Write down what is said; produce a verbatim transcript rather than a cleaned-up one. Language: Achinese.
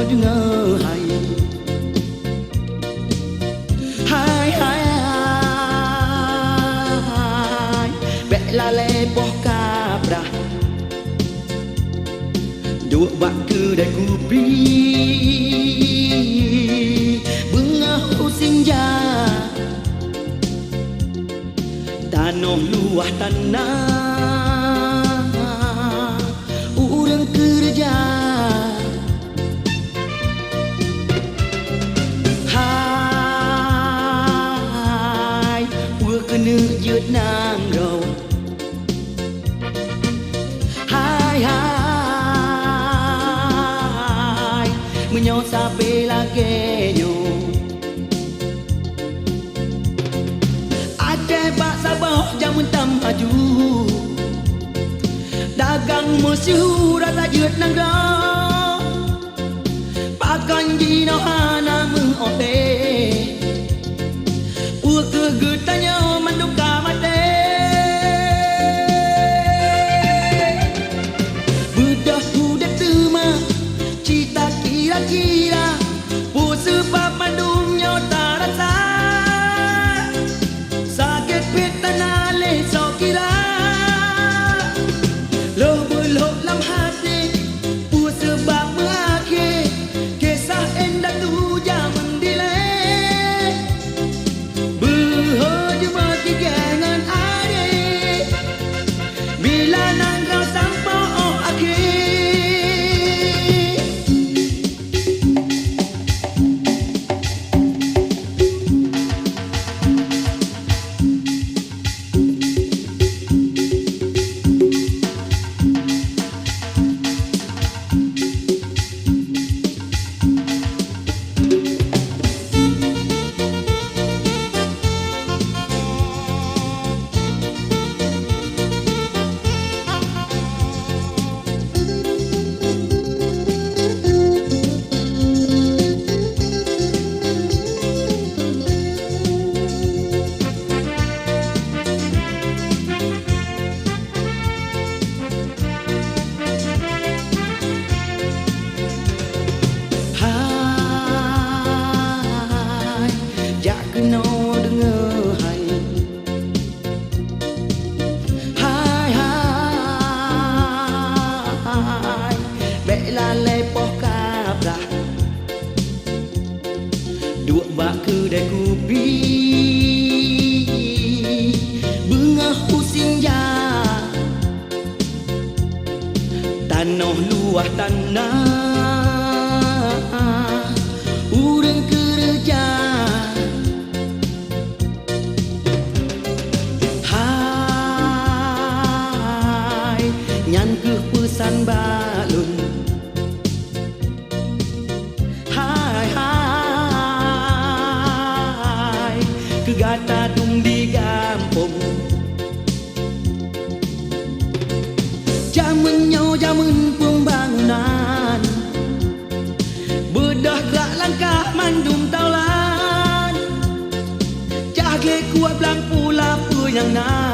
Deungoe hai. Hai, hai, hai. Bèk lalée poh kaprah. Duek bak keudai kupi. Beungoh u sinja. Tanoh luwah tana ureuëng keureuja. Hai, peue keuneuk jeuet nanggroe. Hai, hai, meunyoe sabe lagée nyoe. Até bak saboh jamén tam aju. Dagang meusyeuhu rasa jeuet nanggroe. Pakon jinoe hana meu-oté. Peue keuh geutanyoe mandum ka maté. Beudôh udeb teuma cita kira-kira. Peue seubab mandum nyoe tarasa? Sakét pih tana lé soe kira. Lhôh beulhôk lam haté, peue seubab meuakhé kisah indatu jamén dilée. Beuho jeuet meutigée ngon adé, bila nanggroe sampoe 'oh akhé. Hai, jak keunoe deungoe hai. Hai, hai, bèk lalée poh kaprah. Duek bak keudai kupi, beungoh u sinja. Tanoh luwah tana ureuëng keureuja. Hai, nyan keuh peusan bak lôn. Hai, hai, keu gata dum di gampông. Jamén nyoe jamén peumbangunan, beudôh grak langkah mandum taulan. Cah glé kuat blang pula peue nyang na.